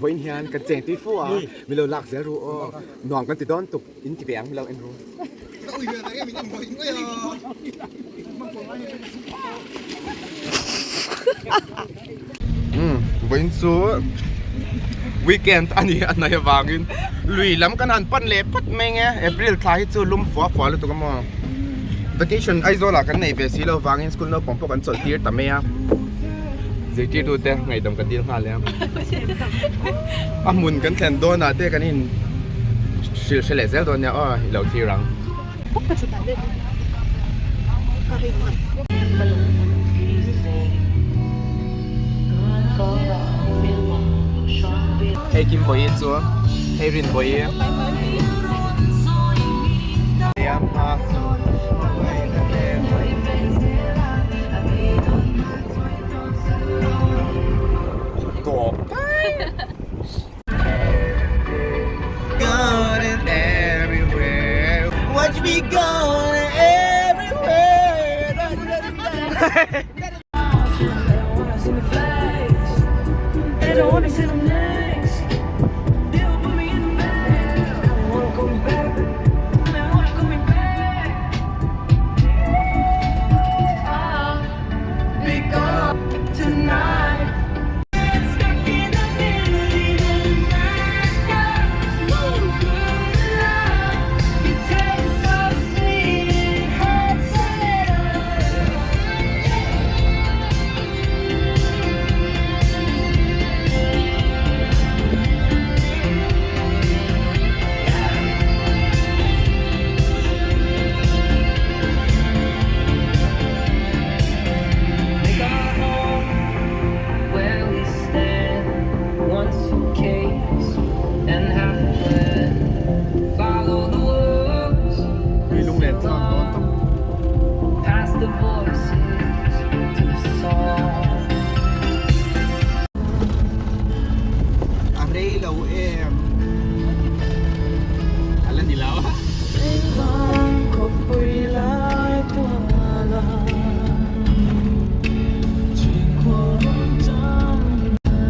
Vawiin hian kan cheng tui fo a, min lo lak zel ru aw. Nuam kan ti dawn tuk in ti ve ang min lo en ru. Vawiin chu weekend a ni a hnaih avangin lui lam kan han pan leh phawt mai nge April thla hi chu lum fua fua lutuk a maw vacation Aizawl ah kan nei ve si lo vangin school naupang pawh kan chawlh tir ta mai a zirtirtu te ngaihdam ka dil nghal e a hmun kan thlen dawn ah te kan in hrilh hre leh zel dawn nia aw i lo thlir ang. Hei Kim Bawihi chu hei Rin Bawihi Tawp Going everywhere Watch me going everywhere Tui lunglen tlang dawn tawp. A rei lo em? A la ni lo.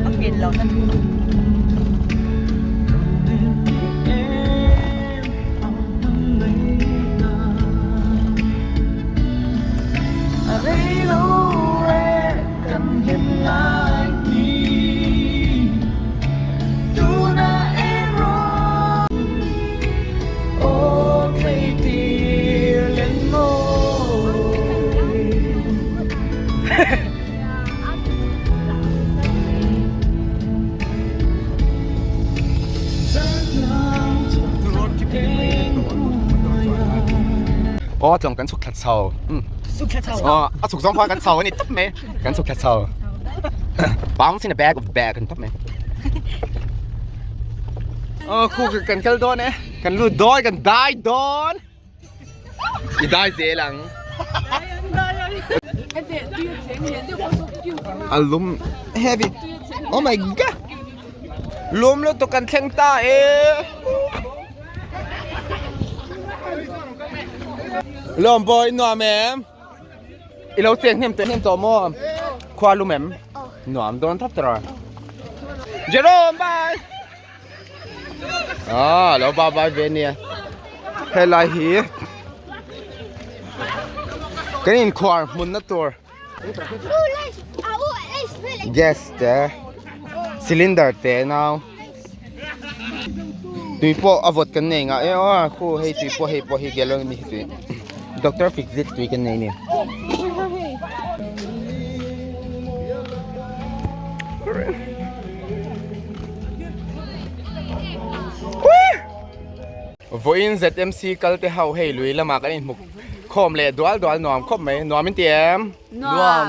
A pian lo na thu. Aw tlawng kan chhuk thla chho aw a chhuk zawng khan kan chho a ni tawp mai kan chhuk thla chho bounce in a bag of bag a ni tawp mai aw khu kan kal dawn e kan lut dawn kan dai dawn i dai zel ang a lum heavy oh my god lum lutuk kan thleng ta e lawm boy nuam em i lo cheng hnem hnem tawh maw khua lum em nuam dawn thap tawh Jerome bye Ah, lo bye bye ve nia. Helai hi kan inkhuar hmunna tur gas te cylinder te nau tui pawh a vawt kan nei ngah e aw khu hei tui pawh hei pawh hi gallon ami hi tui doctor fixit tui kan nei a ni. Vawiin ZMC kal te ho hei lui lamah kan inhmu khawm leh dual dual nuam khawp mai nuam in ti em? Nuam!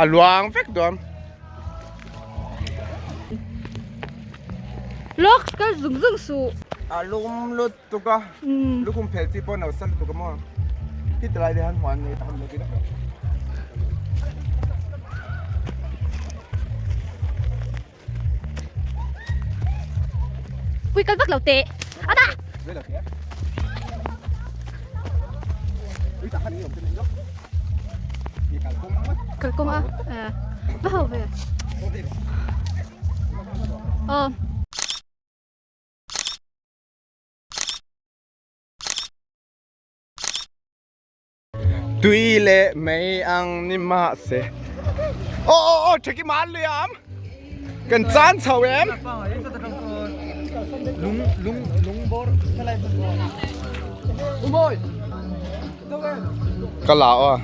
A luang vek dawn. Lawk kal zung zung suh. A lum lut. Tuk a, lukhum phel chi pawh no sal tuk a maw? Khi tilai te han huan nei tak lo ti tak. Pui kal vak lo teh. Ada! Kalkawng a va ho ve. Aw. Tui leh mei ang ni mahse. Aw aw aw theki man lui am. Kan chan chho em. Lung lung lung bor helai Umoi. Ka la aw.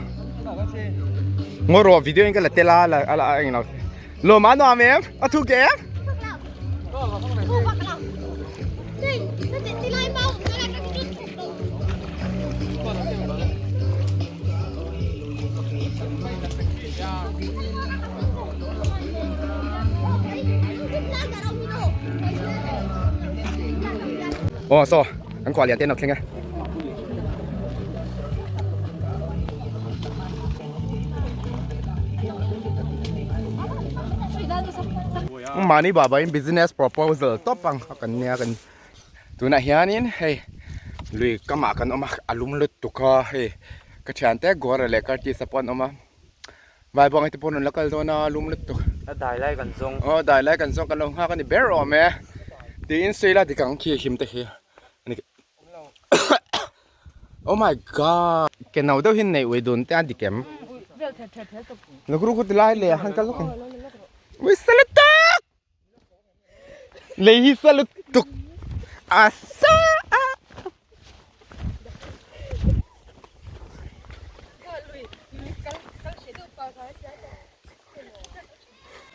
Ngo ro video in ka la tela la ala eng lo. Lo ma nuam em? A thu ke em? Aw saw kan khuah lian te an lo thleng e. Mahni baba in business proposal tawp ang kha kan nia kan tunah hianin hei lui kamah kan awm a a lum lutuk a hei ka thiante Gora leh Curtis-a pawh an awm a Vaibuang te pawh an rawn la kal dawn a a lum lutuk a dai lai kan zawng aw dai lai kan zawng kan lo nghak a ni ber awm e tiin sawi la dik ang khi him te khi Oh my god. Ke no deuh hin nei ui dun te a dik em? Lukru ku tilai le han kal lawk in. Ui salutuk! Lei hi salutuk. Asa!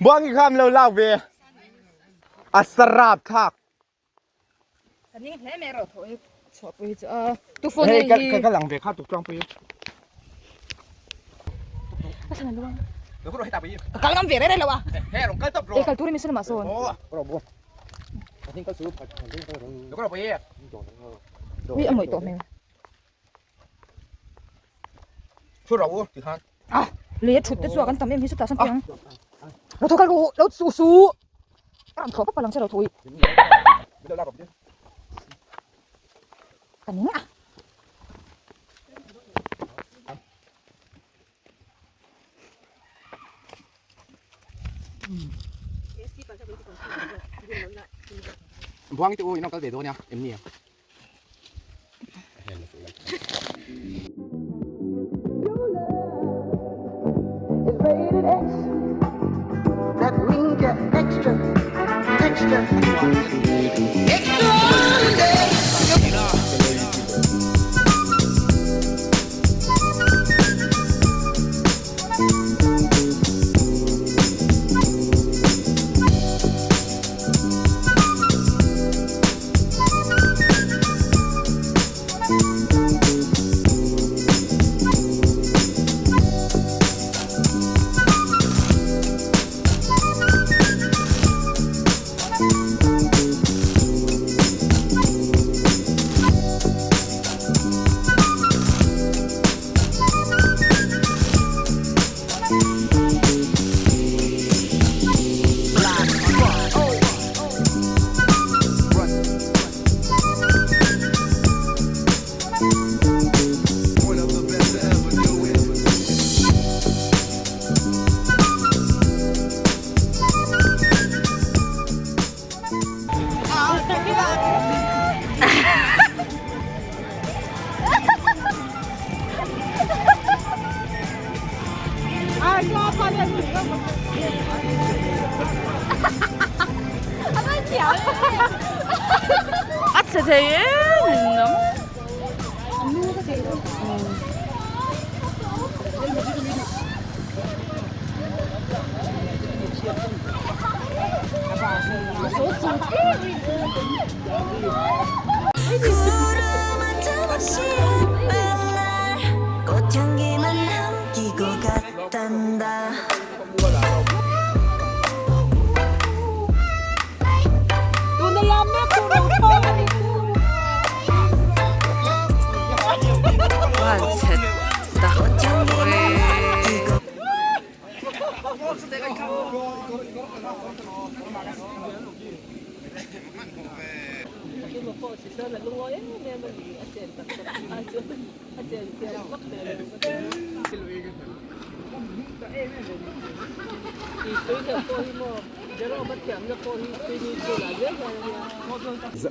Buangi kha am lo lak ve. A sarap thlak. Ka ning hle mai rawh thaw hi chhuah pui hi chu a tu phone Hei hi ka ka lang ve kha tuk tlang pui. A thlan luang. Lo ku ro heta pui. Ka kal ngam ve rei rei lo a. He rong kal tawp ro. E kal tur mi sel ma sawn. Ro bo. Lo ku ro pui. Ui a mawih tawh hmel. Thu ro u ti khan. Ah lei a thut te chu a kan tam em hi chutah sawn piang. Lo tho kal ru lo su su. A rawn thaw pawp a lang che lo thui. Ka ning a. Buang te u in kal ve dawn nia em ni. A chhe thei em in awm.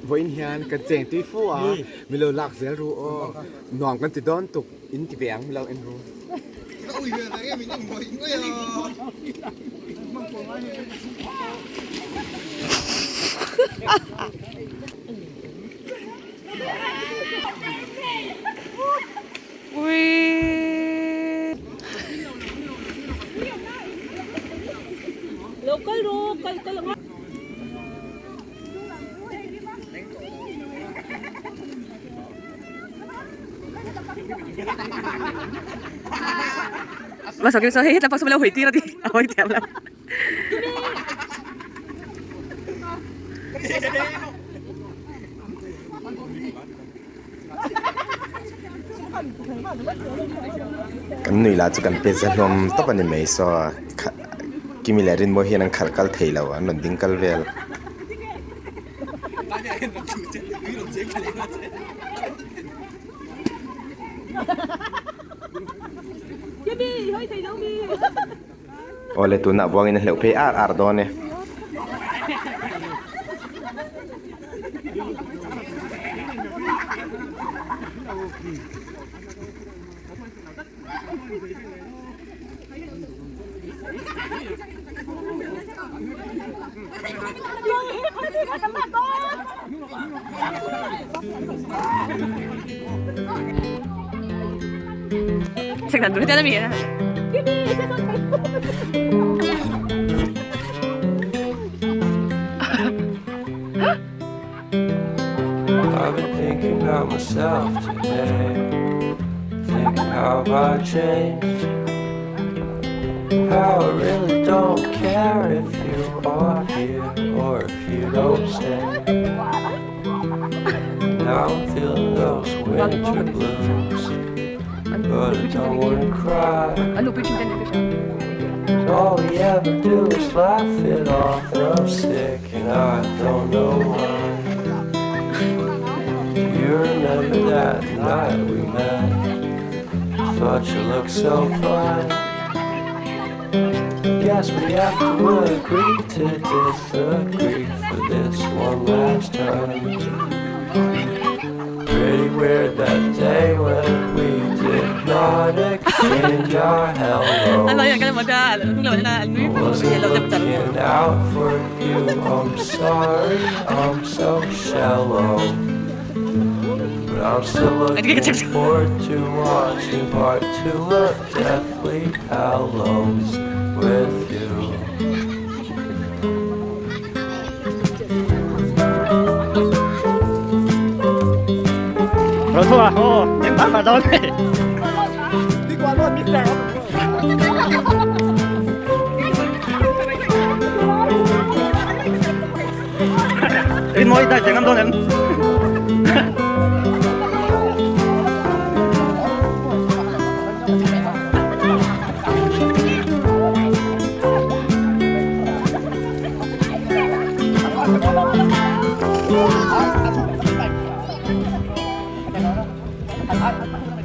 Vawiin hian kan cheng tui fu a, mi lo lak zel ru aw, nuam kan ti dawn tuk in ti ve ang mi lo en ru. Kan nui lah chu kan pe za hlawm tawp a ni mai saw Kimi leh Rinmawi hian an khalh kal thei lo an rawn ding kal vel. Awle tunah buangin a hleuh phei ar ar dawn e. I've been thinking about myself today Thinking how I changed How I really don't care if you are here Or if you don't stay Now I'm feeling those winter blues But I don't wanna cry All we ever do is laugh it off And I'm sick and I don't know why Do you remember that night we met? Thought you looked so fine Guess we have to agree to disagree For this one last time Pretty weird that day when we did not exchange our hellos Wasn't looking out for you, I'm sorry, I'm so shallow But I'm still looking forward to watching part two of Deathly Hallows with you. Rồi thôi à, ô, em bắt vào đó đi. Rin mawi ta chengam dawn em.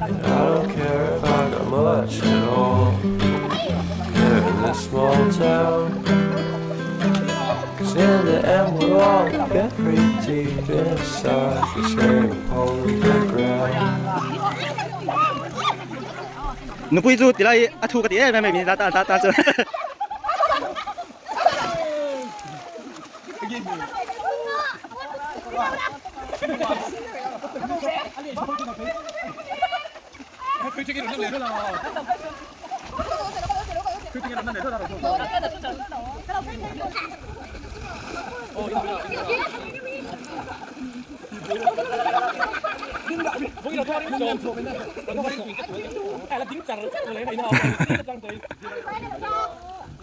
And I don't care if I got much at all Here in this small town Cause in the end we're all buried deep inside the same hole in the ground Nupui chu tilai a thu ka ti em em mai ta ta ta chu.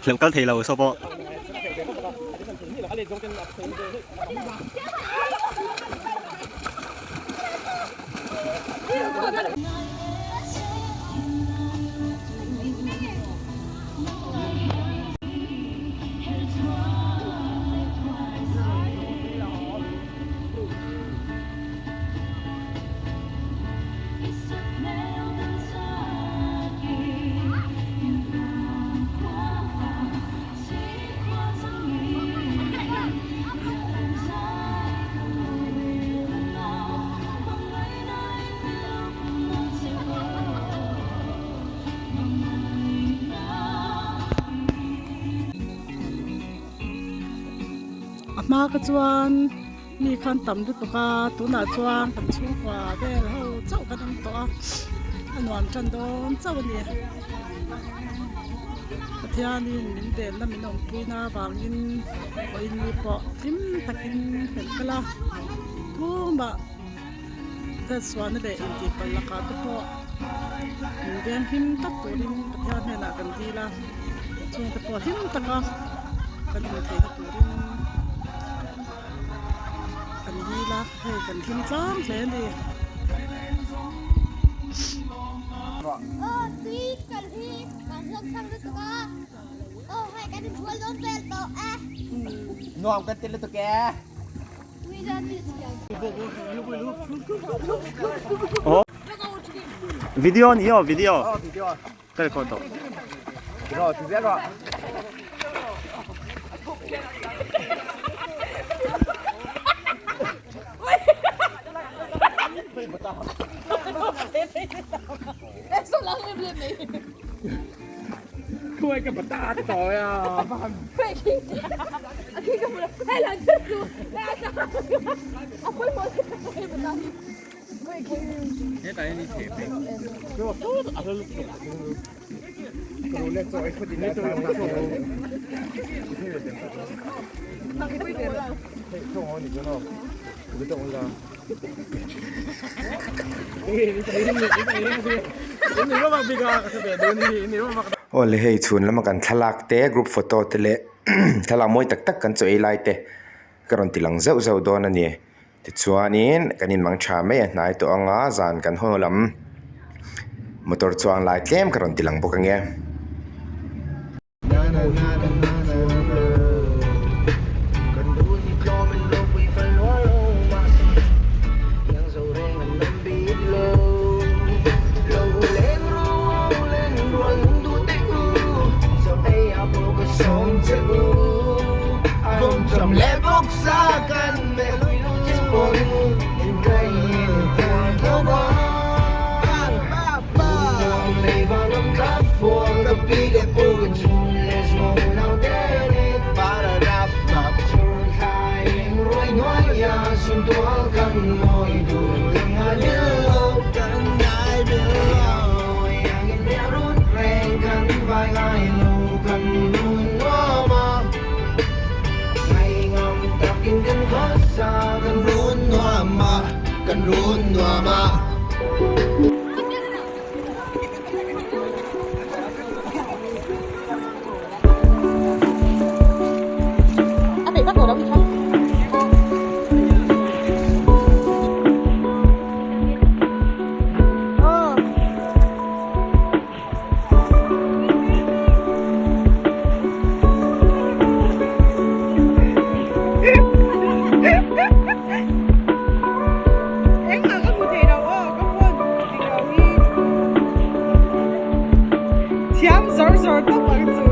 Hleuh kal thei lo saw pawh. hma kha chuan mi khan tam lutuk a tunah chuan kan chhungkua vel ho chauh kan awm tawh a a nuam tan dawn chauh a ni Pathianin min venna min awmpuina avangin vawiin pawh hlim takin kan kal a tumah hriatsualna leh intihpalh lakah te pawh min veng hlim tak turin Pathian hnenah kan dil a chhungte pawh hlim taka kan awm theihna turin kan dil a hei kan hlim tlang hle a ni. Aw tui kal hi kan zawng sang lutuk a aw hei kan inbual dawn vel tawh e. Nuam kan ti lutuk e. Video ni aw video. Ka record tawh. Ro ti zel rawh. Awle hei chhun lama kan thlalak te group photo te leh thlalak mawi tak tak kan chaw ei lai te ka rawn ti lang zeuh zeuh dawn a ni tichuanin kan in mang tha mai a hnai tawh ang a zan kan haw lam motor chuang lai tlem ka rawn ti lang bawk ang e. Engmah ka hmu thei lo aw ka phone dik lo hi thiam zawr zawr tawp ang chu.